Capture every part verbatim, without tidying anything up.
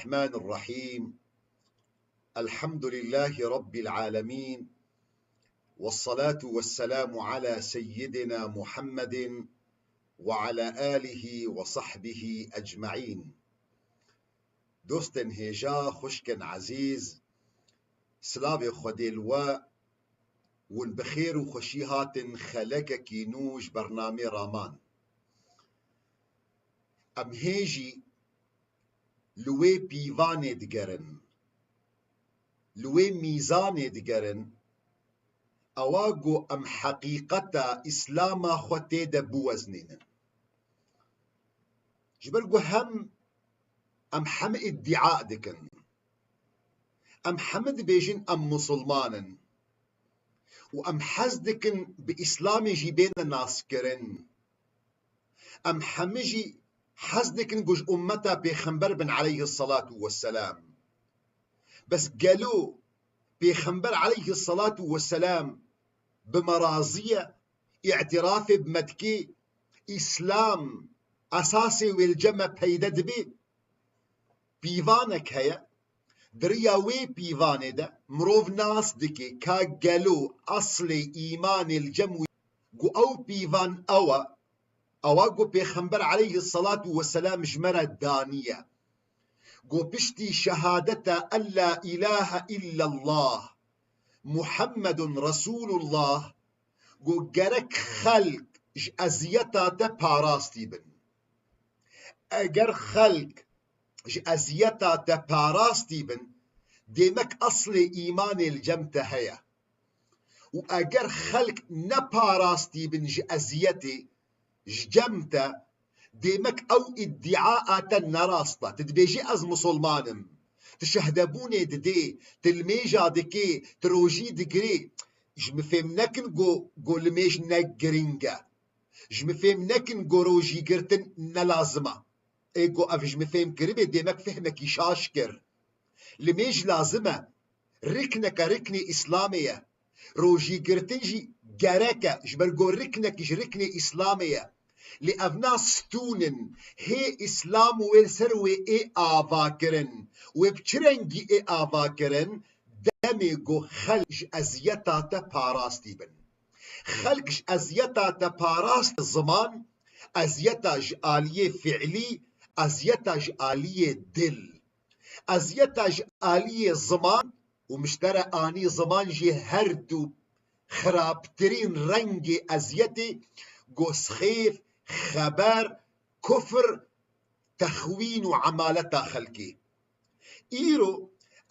الرحمن الرحيم. الحمد لله رب العالمين. والصلاة والسلام على سيدنا محمد وعلى آله وصحبه أجمعين. Dostên hêja, xwişkên ezîz, silavê Xwedê li we û hûn bi xêr û xweşî hatin xelekekî nû ji bernamê Raman. Em hê jî li wê pîvanê digerin, li wê mîzanê digerin, ewa ku em heqîqeta Îslama xwe tê de biweznînin. Ji ber ku hem em heme îdîa dikin, em heme dibêjin em misilman in û em hez dikin bi Îslamê jî bêne naskirin. Em hemî jî hez dikin ku ji ummeta Pêxember bin aleyhisselatu vesselam. Bes gelo Pêxember aleyhisselatu vesselam bi me razî ye, îtirafê bi me dike, Îslam esasê wê li cem me peyde dibe? Pîvanek heye, di riya wê pîvanê de mirov nas dike ka gelo eslê îmanê li cem wî, ku ew pîvan ew e, ewa ku Pêxember aleyhisselatu vesselam ji me re daniye. Ku piştî şehadeta en la îlahe illallah Muhammedun Resulullah, ku gerek xelk ji eziyeta te parastî bin. Eger xelk ji eziyeta te parastî bin, demek eslê îmanê li cem te heye. Û eger xelk neparastî bin ji eziyetê, ji cem te, demek ew îdîa te ne rast e. Tu dibêjî ez misilman im. Tu şehdebûnê didê, tu limêja dikê, tu rojî digirê. Ji min fêm nekin ku, ku limêj ne giring e. Ji min fêm nekin ku rojîgirtin ne lazim e. Ê ku ev ji min fêm kiribê, demek fehmekî şaş kir. Limêj lazim e. Rikneke riknê Îslamê ye. Rojîgirtin jî gerek e, ji ber ku riknekî ji riknê Îslamê ye. Lê ev na stûn in, hê Îslam û wê li ser wê ê avakirin. Wê bi çi rengî ê avakirin? Demê ku xelk ji eziyeta te parastî bin. Xelk ji eziyeta te parast ziman, eziyeta ji aliyê fiilî, eziyeta ji aliyê dil. Eziyeta ji aliyê ziman û min ji te re anî ziman jî her du xirabtirîn rengê eziyetê, ku sixêf, xeber, kufr, texwîn û emaleta xelkê. Îro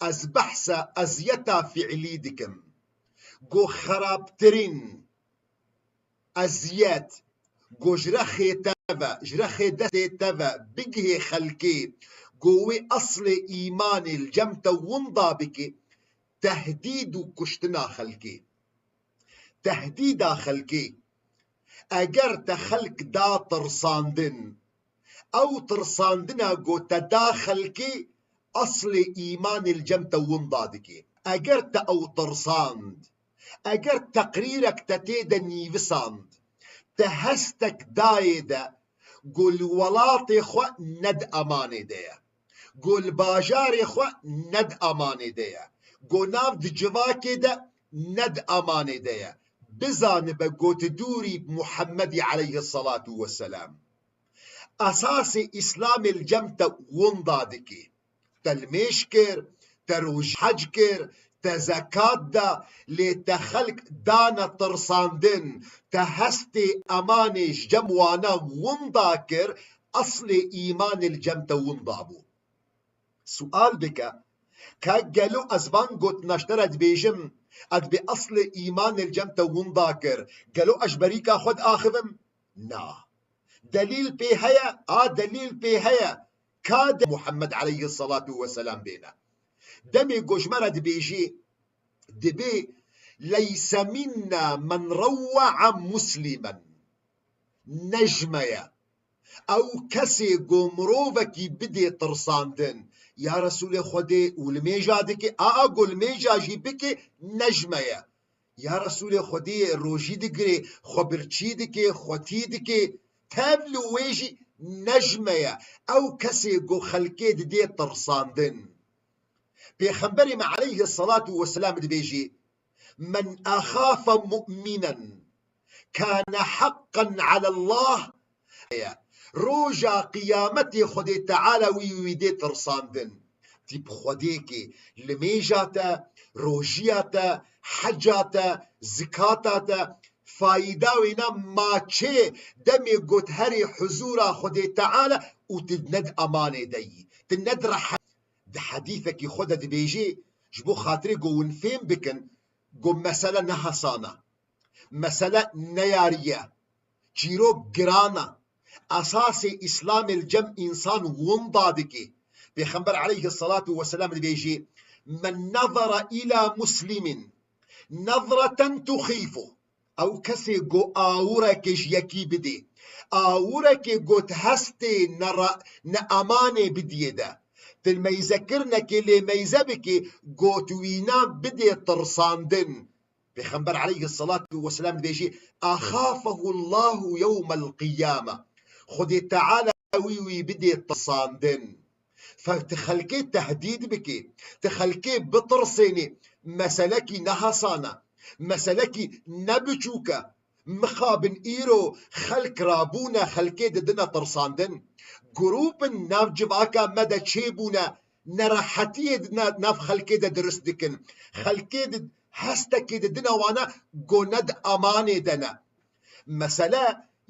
ez behsa eziyeta fiilî dikim. Ku xerabtirîn eziyet, ku ji rexê te ve, ji rexê destê te ve bigihê xelkê, ku wê eslê îmanê li cem te winda bike, tehdîd û kuştina xelkê. Tehdîda xelkê. Eger te xelk da tirsandin, ew tirsandina ku te da xelkê, eslê îmanê li cem te winda dike. Eger te ew tirsand, eger teqrîrek te tê de nîvisand, te hestek dayê de, ku li welatê xwe ne di emanê de ye, ku li bajarê xwe ne di emanê de ye, ku nav di civakê de ne di emanê de ye, bizanibe ku tu dûrî bi Muhemmedî aleyhisselatu vesselam. Esasê Îslamê li cem te winda dike. Te limêj kir, te rojî hec kir, te zekat da, lê te xelk dane tirsandin, te hestê emanê ji cem wana winda kir, eslê îmanê li cem te winda bû. Sual bike, ka gelo ez van gotina ji te re dibêjim, ez dibê eslê îmanê li cem te winda kir, gelo ez ji berîka xwe diaxivim? Na. Delîl pê heye? A delîl pê heye. Ka de Muhammed aleyhisselatu vesselam bêne. Demê ku ji me re dibêjî, dibê, "Leyse minna men rewwa'a muslimen." Ne ji me ye. Ew kesê ku mirovekî bidê tirsandin, ya Resûlê Xwedê û limêja dike, a, a ku limêja jî bike, ne ji me ye. Ya Resûlê Xwedê rojî digirê, xwe birçî dike, xwetî dike, tev li wê jî nejme ye ew kesê ku xelkê didê tirsandin. Pêxemberê me aleyhisselatu vesselam dibêjî, "Men axafe mu'minen kane haqqan alallah." Roja qiyametê Xwedê Teala wî wî dê tirsandin. Tî bi Xwedêkê, limêja te, rojiya te, heca te, zikata te, fayda wêna ma çê demê got herê huzûra Xwedê Teala û tu ne di emanê de yî. Tu ne di rehet. Di hedîfekî xwe de dibêjê, ji bo xatirê ku hûn fêm bikin, ku mesele ne hesan e. Mesele neyarî ye. Çîrok giran e. Esasê Îslamê li cem însan winda dike. Pêxember aleyhisselatu vesselam dibêjî, "Men nazara ila muslimin nazreten tuxifu." Ew kesê ku awireke ji yekî bidê, awireke ku hestê nera-, neemanê bidiyê de, tu meyzekirinekê lê meyze bikê, ku tu wîna bidê tirsandin. Pêxember aleyhisselatu vesselam dibêjî, "Axafehu Allahu yewmel qiyame." Xwedê Teala wî wî bidê tirsandin. Fe-, tu xelkê tehdîd bikê, tu xelkê bitirsênî, meselekî ne hesan e, meselekî ne biçûk e. Mixabin îro xelk rabûne, xelkê didine tirsandin. Grûpin nav civaka me de çêbûne, nerehetiyê di na-, nav xelkê de dirust dikin. Xelkê di hestekê didine wana ku ne di emanê de ne. Mesele,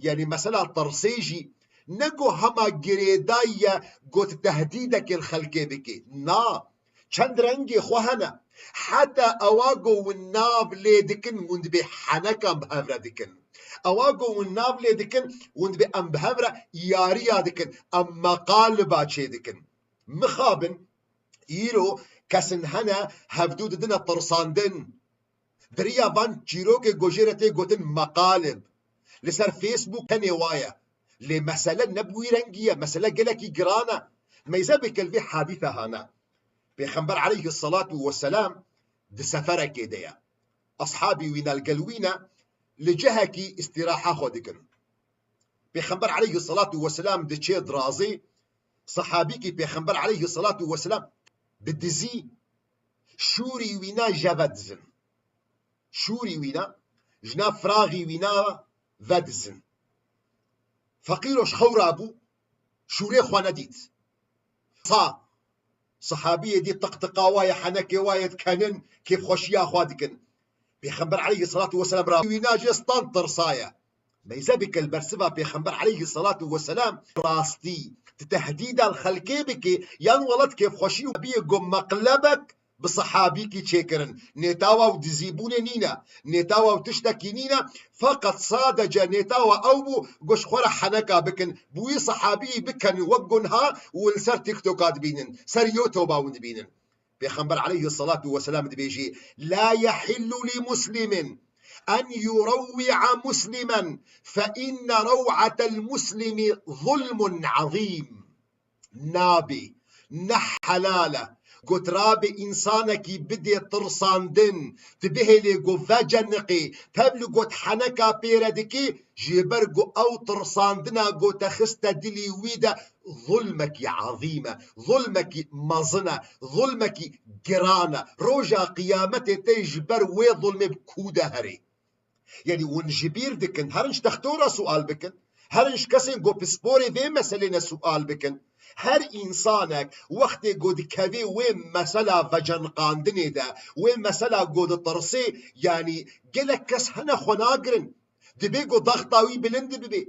yanî mesela tirsê jî ne ku hema girêdayî ye ku tu tehdîdekê li xelkê bikî. Na, çend rengê xwe hene. Heta ewa ku hûn nav lê dikin, hûn dibê heneka em bi hev re dikin. Ewa ku hûn nav lê dikin, hûn dibê em bi hev re yariya dikin, em meqaliba çê dikin. Mixabin, îro kesin hene hevdû didine tirsandin. Di riya van çîrokê ku jê re tê gotin meqalib. Li ser Facebook tenê wa ye. Lê mesele ne bi wî rengî ye, mesele gelekî giran e. Meyze bike li vê hadîse hane. Pêxember aleyhisselatu vesselam di seferekê de ye. Ashabî wî ne li gel wî ne, li cihekî îstîraha xwe dikin. Pêxember aleyhisselatu vesselam diçê dirazê, sahabîkî Pêxember aleyhisselatu vesselam bi dizî şûrî wîna jeve dizin. Şûrî wîna, ji nav firaxî wîna vedizin. Feqîro ji xew rabû, şûrê xwe nedît. Sa, sahabiyê dî tiqtiqa wa ye, henekê wa ye dikenin, kêfxweşiya xwe dikin. Pêxember aleyhisselatu vesselam ra wîna jê stand tirsaye. Meyze bike li bersiva Pêxember aleyhisselatu vesselam rastî, tu tehdîda li xelkê bikî, yan welat kêfxweşî û biyê ku meqlebek bi sahabîkî çêkirin. Nêtawa û dizîbûnê nîne. Nêtawa û tiştekî nîne. Feqet sadece nêtawa ew bû, ku ji xwe re heneka bikin. Bi wî sahabîyî bikenin wek gunha û li ser TikToka dibînin. Ser YouTube'a hûn dibînin. Pêxember aleyhisselatu vesselam dibêjî, "La yehillu li muslimin en yurawwi'a muslimen fe inne raw'atel muslimi zulmun azîm." Nabê, ne helal e. Got, rabê însanekî bidê tirsandin, tu bihêlê ku veceniqê, tev li got heneka pê re dikê, ji ber ku ew tirsandina ku te xiste dilî wî de zulmekî ezîm e, zulmekî mezin e, zulmekî giran e. Roja qiyametê tê ji ber wê zulmê bi kû de herê. Yanî hûn ji bîr dikin, herin ji texto re sual bikin, herin ji kesên ku pisporê vê meselê ne sual bikin. Her însanek wextê ku dikevê wê mesela veceniqandinê de, wê mesela ku ditirsê, yanî gelek kes hene xwe nagirin. Dibê ku daxta wî bilind bibe.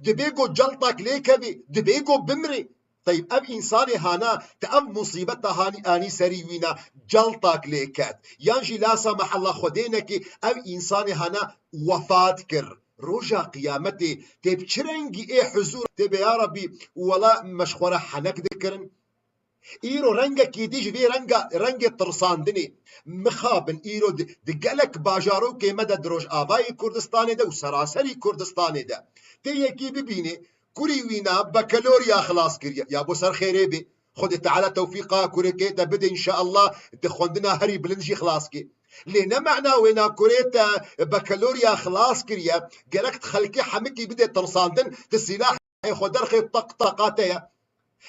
Dibê ku celtak lê kevê. Dibê ku bimrê. Teyb, ev însanê hana, te ev musîbeta hanî anî serî wîna, celtak lê ket. Yan jî la semehella Xwedê nekê, ev însanê hana wefat kir. Roja qiyametê tê bi çi rengî ê huzûr tê be, ya Rebî, wela me ji xwe re henek dikirin. Îro rengekî dî ji vê renga, rengê tirsandinê. Mixabin îro di, di gelek bajarokê me de di Rojavayê Kurdistanê de û seraserî Kurdistanê de tê yekî bibînê, kurî wîna bakalorya xilas kiriye. Ya bo ser xêrê bê. Xwedê Teala tewfîqa kurikê te bide înşeallah, di xwendina herî bilind jî xilas kê. Lê ne mena wêna kurê te bakalorya xilas kiriye, gerek di xelkê hemikî bidê tirsandin, di sîlah xwe derxê taq-, taqate ye.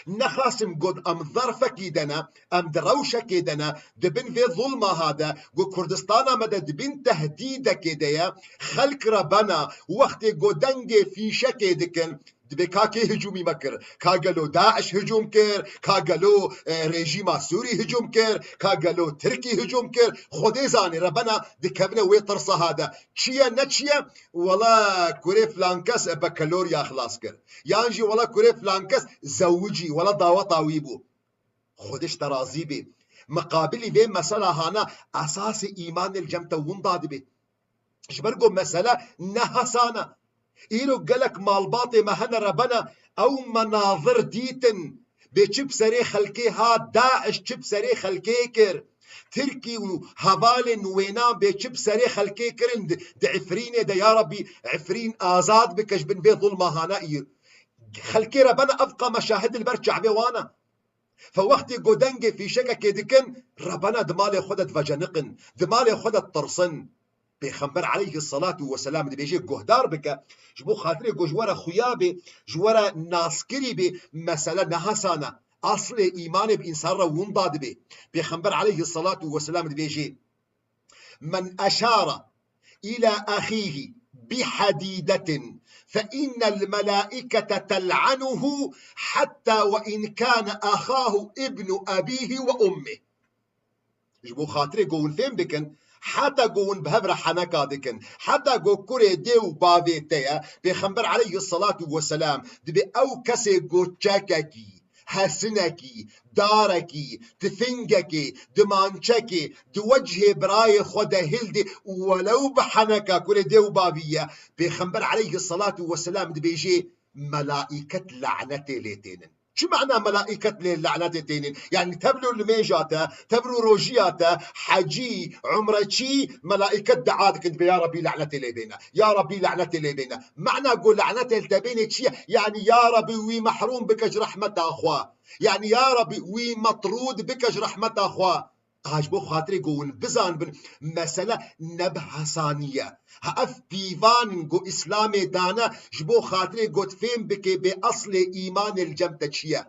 Nexasim got, em zerfekî de ne, em di rewşekê de ne, di bin vê zulma ha de, got Kurdistana me de di bin tehdîdekê de ye, xelk re bena, wextê got dengê fîşekê dikin, dibê ka kê hicûmî me kir? Ka gelo DAIŞ hicûm kir? Ka gelo, e, rejîma Sûrî hicûm kir? Ka gelo Tirkî hicûm kir? Xwedê zanê, re bena dikevine wê tirsa ha de. Çi ye, ne çi ye? Wela kurê filan kes, e, bekalorya xilas kir. Yan jî wela kurê filan kes zewicî, wela daweta wî bû. Xwedê ji te razî bê. Miqabilî vê mesela hana esasê îmanê li cem te winda dibe. Ji ber ku mesele ne hesan e. Îro gelek malbatê me hene rebena, ew menazir dîtin. Bê çi bi serê xelkê hat, DAIŞ çi bi serê xelkê kir. Tirkî û hevalên wênan bê çi bi serê xelkê kirin di, di Efrînê de, ya Rebî, Efrîn azad bike ji bin vê zulma hana îr. Xelkê rebena evqa meşahid li ber çavê wan e. Fe wextê ku dengê fîşekekê dikin, rebena di malê xwe de diveceniqin, di malê xwe de ditirsin. Pêxember aleyhisselatu vesselam dibêje, guhdar bike, ji bo xatirê ku ji we re xuya bê, ji we re naskirî bê, mesele ne hesan e. Aslê îmanê bi însan re winda dibe. Pêxember aleyhisselatu vesselam dibêje, من أشار إلى أخيه بحديدة فإن الملائكة تلعنه حتى وإن كان أخاه ابن أبيه وأمه. Ji bo xatirê ku hûn fêm bikin, heta ku hûn bi hev re heneka dikin, heta ku kurê dê û bavê te ye, Pêxember aleyhisselatu vesselam dibê ew kesê ku çekekî, hesinekî, darekî, tifingekê, dimançekê di wecihê birayê xwe de hildê û welew bi heneka kurê dê û bavî ye, Pêxember aleyhisselatu vesselam dibêje, melaiket lanetê lê tênin. Çi mana melaiket lê lanetê tênin? Yani tevlo limêja te, tevlo rojiya te, hecî, umreçî, melaiket dua dikin, dibê ya Rebî lanetê lê bêne. Ya Rebî lanetê lê bêne. Mana ku lanetê li te bêne çi ye? Yani ya Rebî wî mehrûm bike ji rehmeta xwe. Yani ya Rebî wî metrûd bike ji rehmeta xwe. Ha, ji bo xatirê ku hûn bizanibin, mesele ne bi hesanî ye. Ha, ev pîvan in ku Îslamê dane, ji bo xatirê ku tu fêm bikê bê eslê îmanê li cem te çi ye.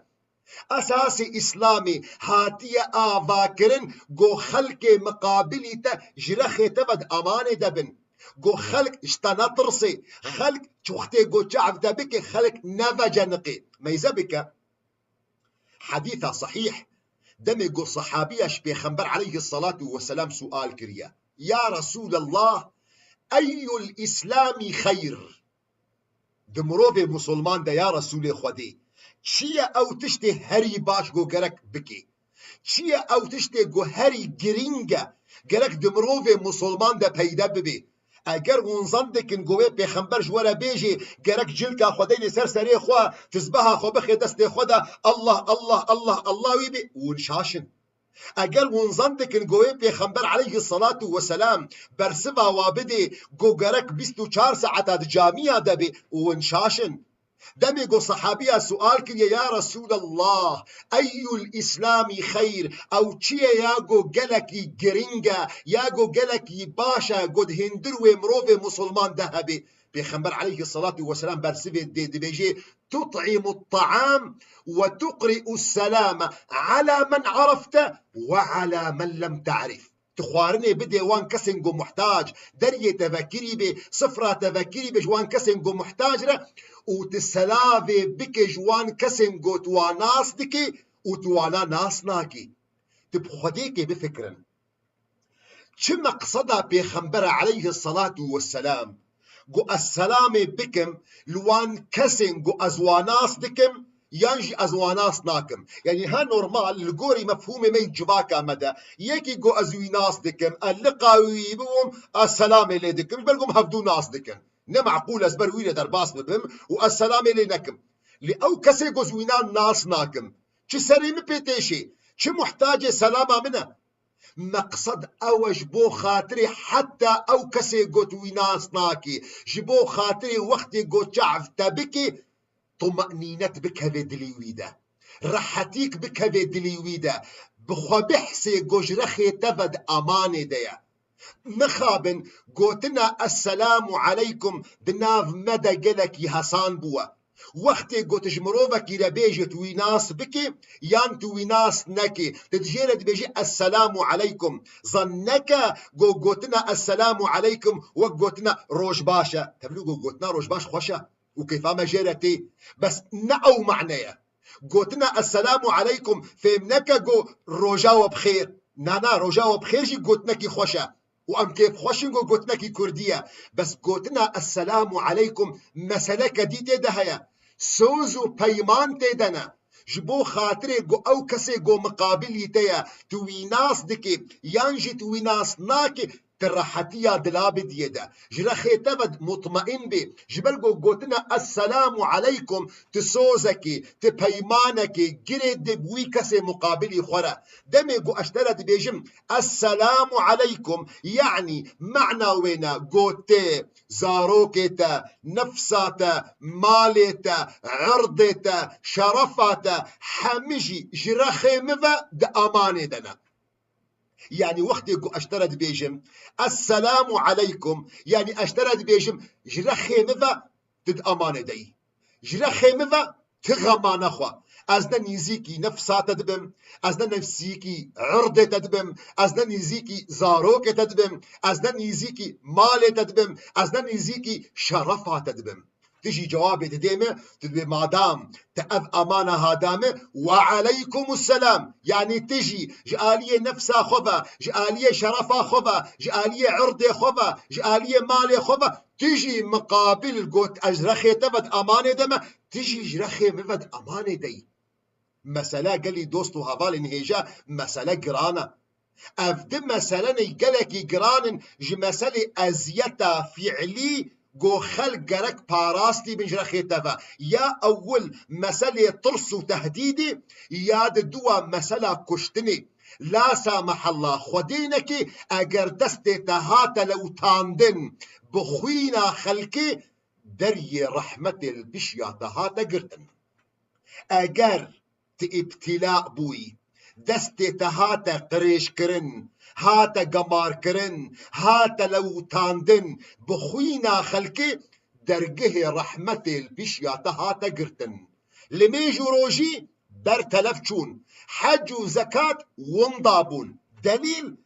Esasê Îslamê hatiye avakirin ku xelkê miqabilî te ji rexê te ve di emanê de bin. Ku xelk ji te netirsê, xelk çi wextê ku çav te bike, xelk neveceniqê. Meyze bike. Hedîsa sehîh, demê ku sehabiya ji Pêxember aleyhisselatu vesselam sual kiriye, ya Resûlallah, eyyul Îslamî xeyr? Di mirovê musulman de ya Resûlê Xwedê, çi ye ew tiştê herî baş ku gerek bikê? Çi ye ew tiştê ku herî girîng e, gerek di mirovê musulman de peyde bibê? Eger hûn zan dikin ku wê pêxember ji we re bêjê, gerek cilka xwe deyne ser serê xwe, tizbeha xwe bixê destê xwe de, Allah, Allah, Allah, Allah wî bê, hûn şaş in. Eger hûn zan dikin ku wê pêxember aleyhisselatu vesselam bersiva wa bidê, ku gerek bîst û çar saeta di camiya de bê, hûn şaş in. Demê ku sehabiya sual kiriye, ya Resûlallah, eyyul Îslamî xeyr, ew çi ye ya ku gelekî giring e, ya ku gelekî baş e, ku di hundir wê mirovê musulman de hebe? Pêxember aleyhisselatu vesselam bersivê dê, dibêje, tut'imut ta'am ve tuqri'us selame ala men arafte ve ala men lem ta'rif. Tu xwarinê bidê wan kesên ku muhtac, deriyê te vekirî bê, sifra te vekirî bê ji wan kesên ku muhtac re û tu selavê bike ji wan kesên ku tu wan nas dikî û tu wana nas nakî. Tu bi Xwedêkê bifikirin. Çi meqseda Pêxembera aleyhisselatu vesselam ku ez selamê bikim li wan kesên ku ez wan nas dikim, yan jî ez wan nas nakim. Yanî ha normal li gorî mefhûmê me yî civaka me de, yekî ku ez wî nas dikim, ez liqa wî bibûm, ez selamê lê dikim, ji ber ku em hevdû nas dikin. Ne meqûl ez ber wî re derbas bibim û ez selamê lê nekim. Lê ew kesê ku ez wîna nas nakim, çi serê min pê têşê, çi muhtacê selama min e? Meqsed ew e ji bo xatirê heta ew kesê ku tu wî nas nakî, ji bo xatirê wextê ku çav te bikî, tumenînet bikeve dilî wî de. Rehetîk bikeve dilî wî de. Bi xwe bihsê ku ji rexê te ve di emanê de ye. Mixabin, gotina Esselamu aleykum di nav me de gelekî hesan bûye. Wextê ku tu ji mirovekî re bêjî tu wî nas bikî, yan tu wî nas nekî, tu dijê re dibêjî Esselamu aleykum. Zan neke ku gotina Esselamu aleykum wek gotina roj baş e. Tevlî ku gotina roj baş xweş e û kêfa me jê re tê. Bes ne ew mane ye. Gotina Esselamu aleykum fêm neke ku roja we bi xêr. Na, na, roja we bi xêr jî gotinekî xweş e. Û em kêfxweş in ku gotinekî kurdî ye. Bes gotina Esselamu aleykum meseleke dî tê de heye. Soz û peyman tê de ne. Ji bo xatirê ku ew kesê ku miqabilî te ye, tu wî nas dikî, yan jî tu wî nas nakî, tu rehetiya dila bidiyê de. Ji rexê te ve mutmein bî. Ji ber ku gotina Esselamu aleykum, tu sozekî, tu peymanekî girê dê bi wî kesê muqabilî xwe re. Demê ku ez ji te re dibêjim, Esselamu aleykum, yanî mana wê ne, ku tu, zarokê te, nefsa te, malê te, irdê te, şerefa te, hemî jî ji rexê min ve di amanê de ne. Yanî wextê ku ez ji te re dibêjim, Esselamu aleykum, yanî ez ji te re dibêjim, ji rexê min ve tu di amanê de yî. Ji rexê min ve tu xema nexwe. Ez ne nêzîkî nefsa te dibim, ez ne nêzîkî irdê te dibim, ez ne nêzîkî zarokê te dibim, ez ne nêzîkî malê te dibim, ez ne nêzîkî şerefa te dibim. Tu jî cewabê didê min, tu dibê madam te ev amana ha da min, we aleykumus selam. Yanî tu jî ji aliyê nefsa xwe ve, ji aliyê şerefa xwe ve, ji aliyê irdê xwe ve, ji aliyê malê xwe ve, tu jî miqabil got, ez ji rexê te ve di amanê de me, tu jî ji rexê min ve di amanê de yî. Mesele gelî dost û hevalên hêja, mesele giran e. Ev di meselenê gelekî giran in, ji meselê eziyeta fiilî ku xelk gerek parastî bin ji rexê te ve. Ya ewil meselê tirs û tehdîdî, ya di dua mesela kuştinê. La samehalla Xwedê nekê, eger destê te hate lewtandin bi xwîna xelkê, deriyê rehmetê li pişiya te hate girtin. Eger tu îbtîla bûyî, destê te hate qirêjkirin, hate gemarkirin, hate lewtandin, bi xwîna xelkê dergehê rehmetê li pişiya te hate girtin. Limêj û rojî ber telef çûn, hec û zekat winda bûn. Delîl,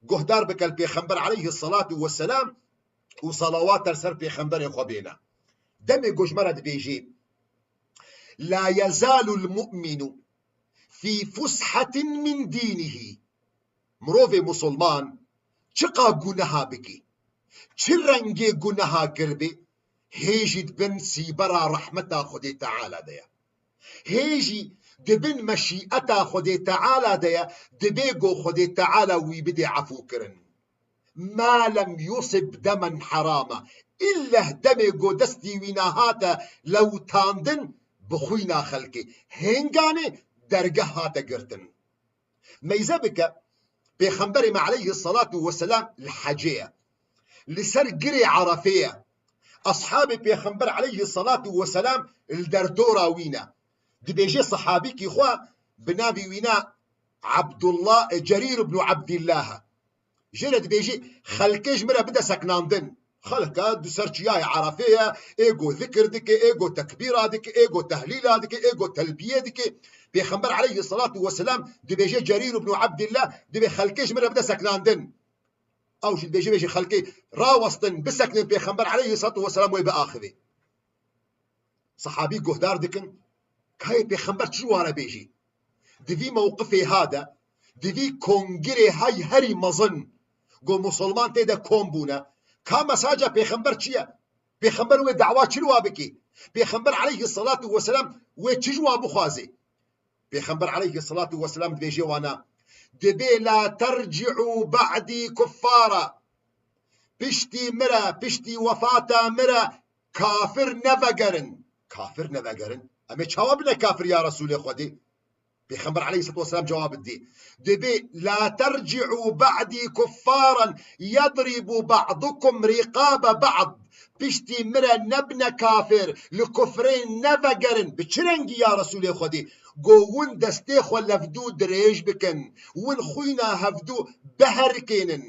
guhdar bike li Pêxember aleyhisselatu vesselam û salawat li ser Pêxemberê xwe bêne. Demê ku ji me re dibêjê, La yezalul mu'minu fî fushatin min dînihî. Mirovê musulman çiqa guneha bikî, çi rengê guneha kir bê, hê jî di bin sîbera rehmeta Xwedê Teala de ye. Hê jî di bin meşîeta Xwedê Teala de ye, dibê ku Xwedê Teala wî bidê efûkirin. Ma lem yusib demen herama. Îlleh demê ku destî wî nehate lewtandin bi xwîna xelkê. Hênganê dergeh hate girtin. Meyze bike, Pêxemberê me aleyhisselatu vesselam li hecê ye. Li ser girê Erefê ye. Eshabê Pêxember aleyhisselatu vesselam li derdora wî ne. Dibêje sehabîkî xwe bi navê wî ne Abdullah, e, Cerîr ibn Abdillah e. Jê re dibêjî, xelkê ji min re bide seknandin. Xelka di ser çiyayê Erefê ye, ê go zikir dike, ê go tekbîra dike, ê go tehlîla dike, ê go telbiyê dike. Pêxember aleyhisselatu vesselam dibêje Cerîr ibn Abdillah, dibê xelkê ji min re bide seknandin. Ew jî dibêje, bêje xelkê rawestin, biseknin, Pêxember aleyhisselatu vesselam wê biaxivê. Sehabî guhdar dikin, kayê Pêxember çi ji wan re bêjî? Di vî mewqifê ha de, di vî kongirê hay herî mezin, ku musulman tê de kom bûne, ka mesaja Pêxember çi ye? Pêxember wê dawa çi li wa bikî? Pêxember aleyhisselatu vesselam wê çi ji wa bixwazê? Pêxember aleyhisselatu vesselam dibêje wana, dibê la terci'û ba'dî kuffara. Piştî min re, piştî wefata min re kafir nevegerin. Kafir nevegerin? Em ê çawa bine kafir ya Resûlê Xwedê? Pêxember aleyhisselatu vesselam cewab didê. Dibê, la terci'û ba'dî kuffaran yedrîbû ba'dukum rîqabe ba'd. Piştî min re nebine kafir, li kufrê nevegerin. Bi çi rengî ya Resûlê Xwedê? Go win destê xwe levdû dirêj bikin, win xwîna hevdû biherikênin.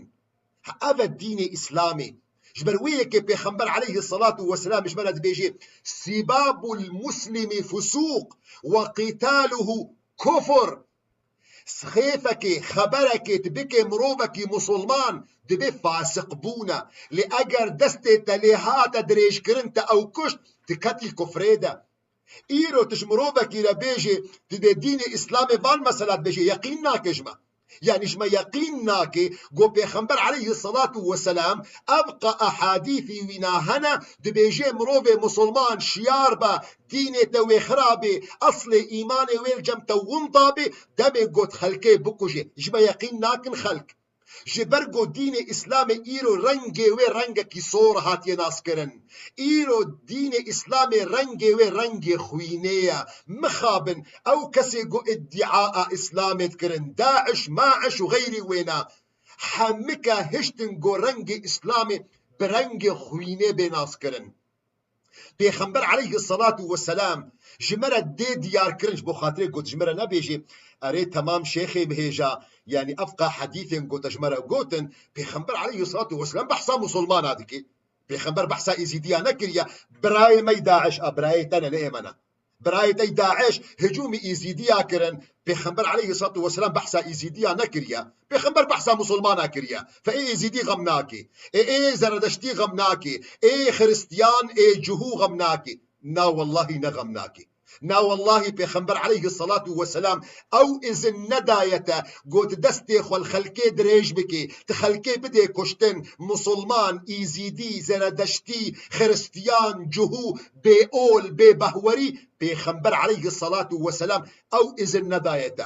Ev e dînê Îslamê. Ji ber wê yekê Pêxember aleyhisselatu vesselam ji me re dibêje, "Sibabul muslimi fusûq ve qitaluhu kufr." Sixêfekê, xeberekê tu bike mirovekî musulman, dibe fasiq bûne. Lê eger destê te lê hate dirêjkirin, te ew kuşt, tu ketî kufrê de. Îro tu ji mirovekî re bêjê, tu dê dînê Îslamê van mesela dibêjê, yeqîn nake ji me. Yanî ji me yeqîn nake, go Pêxember aleyhisselatu vesselam, ev qa ehadîfî wîna hene, dibêje mirovê musulman şiyar be, dînê te wê xirabê, eslê îmanê wê li cem te winda bê, demê got xelkê bikuje. Ji me yeqîn nakin xelk. Ji ber ku dînê Îslamê îro rengê wê rengekî sor hatiye naskirin. Îro dînê Îslamê rengê wê rengê xwînê ye. Mixabin, ew kesê ku îdîa a Îslamê dikirin, DAIŞ, MAIŞ û xeyrî wêna, hemike hiştin ku rengê Îslamê bi rengê xwînê bê naskirin. Pêxember aleyhisselatu vesselam ji me re dê diyar kirin, ji bo xatirê got ji me re nebêjê, "Erê, temam şêxê bihêja, yanî ev qa hedîfên ku te ji me re gotin." Pêxember aleyhisselatu vesselam behsa musulmana dike. Pêxember behsa Êzîdiya nekiriye. Birayê me yî DAIŞ a, birayê te ne, ne ê me ne. Birayê te yî DAIŞ hicûmî Êzîdiya kirin. Pêxember aleyhisselatu vesselam behsa Êzîdiya nekiriye. Pêxember behsa musulmana kiriye. Fe ê Êzîdî xem nake. Ê, ê Zeredeştî xem nake. Ê Xiristiyan, ê Cihû xem nake. Na wellahî ne xem nake. Na wellahî Pêxember aleyhisselatu vesselam ew izin nedaye te, got destê xwe li xelkê dirêj bike, tu xelkê bidê kuştin, musulman, Êzîdî, Zeredeştî, Xiristiyan, Cihû, bê ol, bê behwerî, Pêxember aleyhisselatu vesselam ew izin nedaye te.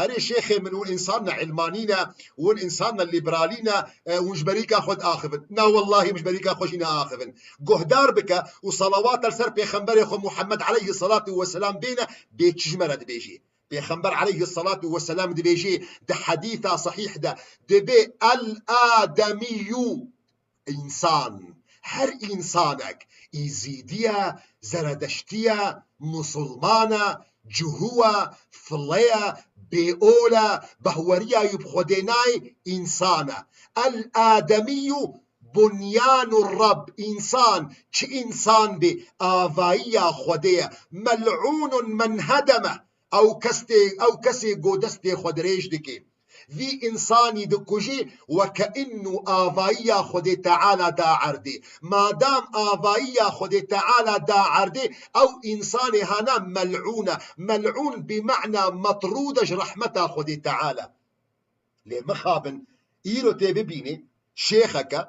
Erê şêxê min, hûn însan ne ilmanî ne, hûn însan ne lîberalî ne, e, hûn ji berîka xwe diaxivin. Na wellahî min ji berîka xwe jî neaxivin. Guhdar bike û salawat li ser Pêxemberê xwe Muhammed aleyhisselatu vesselam bêne, bê çi ji me re dibêjê. Pêxember aleyhisselatu vesselam dibêjê di hedîsa sahîh de, dibê el ademiyyu. Însan, her însanek, Êzîdî ye, Zeredeştî ye, Musulman e, Cihû ye, File ye, Bêol e, behweriya wî bi Xwedê nayê, însan e. El-Ademiyyu bunyanur Rab, însan, çi însan bê, avayiya Xwedê ye. Mel'ûnun men hedeme, ew kes tê, ew kesê go destê xwe dirêj dike. Vî însanî dikujî, weke înnu avayiya Xwedê Teala da erdê. Madam avayiya Xwedê Teala da erdê, ew însanê hana mel'ûn e. Mel'ûn bi ma'na metrûd e ji rehmeta Xwedê Teala. Lê mixabin, îro tê bibînê, şêxeke,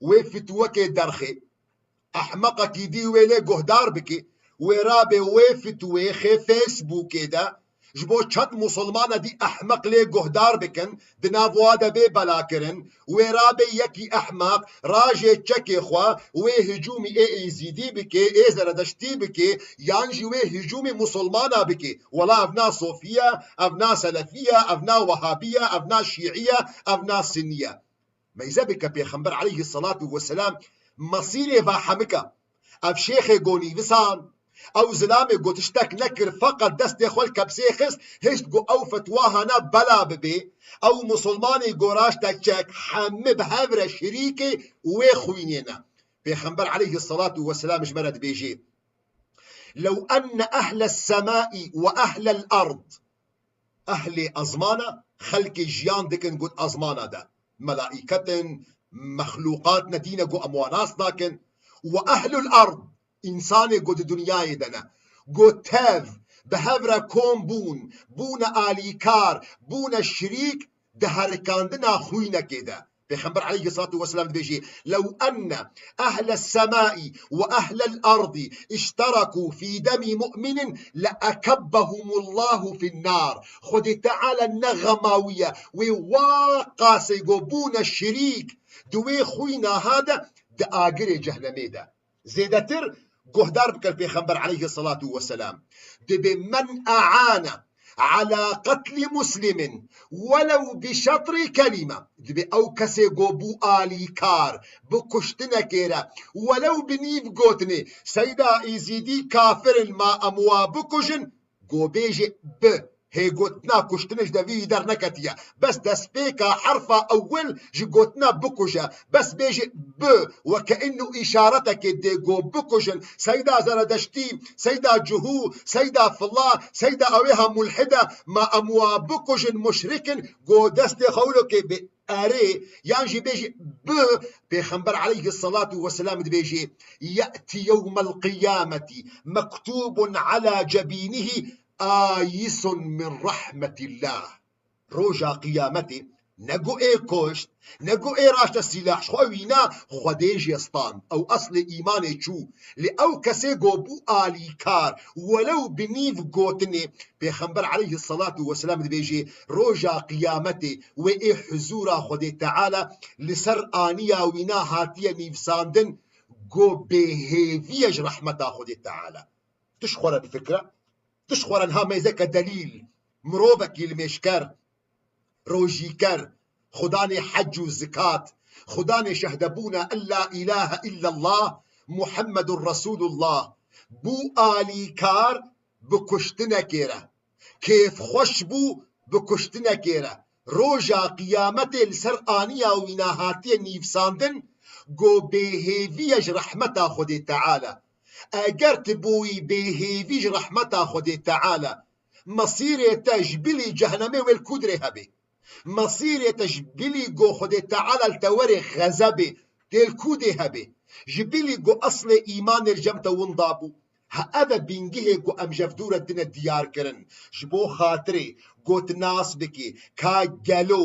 wê fitwekê derxê, ehmeqekî dî wê lê guhdar bike, wê rabe wê fitwê xê Facebookê de, ji bo çend musulmane dî ehmeq lê guhdar bikin, di nav wa de bê belakirin, wê rabe yekî ehmeq, rajê çekê xwe, wê hicûmî ê Êzîdî bike, ê Zeredeştî bike, yan jî wê hicûmî musulmana bike. Wela ev na sofî ye, ev na selefî ye, ev na wehabî ye, ev na şîî ye, ev na sinnî ye. Meyze bike Pêxember aleyhisselatu vesselam mesîrê va hemika. Ev şêxê go nîvisan, ew zilamê go tiştek nekir, feqet destê xwe li kepsê xist, hişt go ew fetwa hana bela bibê, ew musulmanê go raşte çek, hemi bi hev re şirîkê wê xwînê ne. Pêxember aleyhisselatu vesselam ji me re dibêjê, "Lew enne ehles semai ve ehlel erd." Ehlê ezmana, xelkê jiyan dikin got ezmana de. Melaîket in, mexlûqat ne dîne got em wan nas nakin. Ve ehlul erd, însanê got di dinyayê de ne. Got tev, bi hev re kom bûn, bûne alîkar, bûne şirîk di herikandina xwînekê de. Pêxember aleyhisselatu vesselam dibêjê, "Lew enne ehle semai ve ehlel ardi işterakû fî demî mu'minin le ekebbehumullahu fin nar." Xwedê Teala ne xema wî ye, wê wa qasê go bûne şirîk di wê xwîna ha de di agirê cehnemê de. Zêdetir guhdar bike li Pêxember aleyhisselatu vesselam. Dibê, "Men e'ane ala qetli muslimin welew bi şetrî kelîme." Dibê ew kesê go bû alîkar bi kuştinekê re, welew bi nîv gotinê, "Seyda Êzîdî kafir in, ma em wa bikujin", go bêje, "Bi Hê gotina kuştinê ji devî wî derneketiye. Bes destpêka herfa ewil ji gotina bikuje. Bes bêjî bi, weke inu îşaretekê dê go bikujin. Seyda Zeredeştî, Seyda Cuhû, Seyda Fila, Seyda ewê ha mulhid e, ma em wa bikujin, muşrik in, go destê xewlokê bê. Erê, yan jî bêjî bi, Pêxember aleyhisselatu vesselam dibêjê, "Ye'ti yewmel qiyameti mektubun ala cebînihi ayisun min rahmetillah." Roja qiyametê ne go ê kuşt, ne go ê raşte sîlah ji xwe wîna, Xwedê jê stand. Ew eslê îmanê çû. Lê ew kesê go bû alîkar, welew bi nîv gotinê, Pêxember aleyhisselatu vesselam dibêjê, roja qiyametê wê ê huzûra Xwedê Teala li ser aniya wîna hatiye nîvsandin, go bêhêviye ji rehmeta Xwedê Teala. Tu ji xwe re bifikire, tu ji xwe re niha mêzeke delîl, mirovekî limêjker, rojîker, xudanê hec û zikat, xudanê şehdebûna en la îlahe illallah Muhammedur Resulullah bû alîkar bi kuştinekê re. Kêfxweş bû bi kuştinekê re. Roja qiyametê li ser aniya wîna hatiye nîvsandin, go bêhêviye ji rehmeta Xwedê Teala. Eger tu bûyî bêhêvî ji rehmeta Xwedê Teala, mesîrê te ji bilî cehenemê wê li ku dirê hebê? Mesîrê te ji bilî go Xwedê Teala li te werê xezebê, tê li ku dê hebê? Ji bilî go eslê îmanê li cem te winda bû. Ha ev e bingihê ku em ji ev dû re dine diyar kirin. Ji bo xatirê go tu nas bikî ka gelo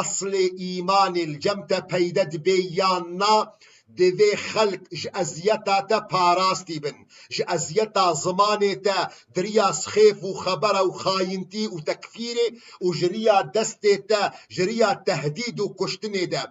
eslê îmanê li cem te peyde dibe yan na, divê xelk ji eziyeta te parastî bin. Ji eziyeta zimanê te, di riya sixêf û xebera û xayintî û tekfîrê û ji riya destê te, ji riya tehdîd û kuştinê de.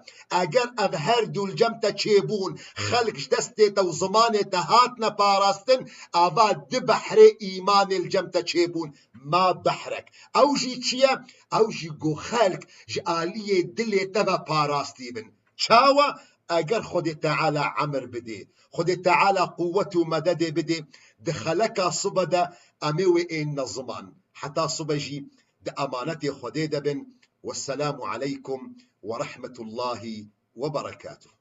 Eger ev her du li cem te çêbûn, xelk ji destê te û zimanê te hatine parastin, ava du behrê îmanê li cem te çêbûn. Ma behrek. Ew jî çi ye? Ew jî ku xelk ji aliyê dilê te ve parastî bin. Çawa? Eger Xwedê Teala emir bidê, Xwedê Teala quwwet û mededê bidê, di xeleka sibe de em ê wê ênine ziman. Heta sibe jî di emanetê Xwedê de bin. Wesselamu aleykum ve rahmetullahi ve berekatuh.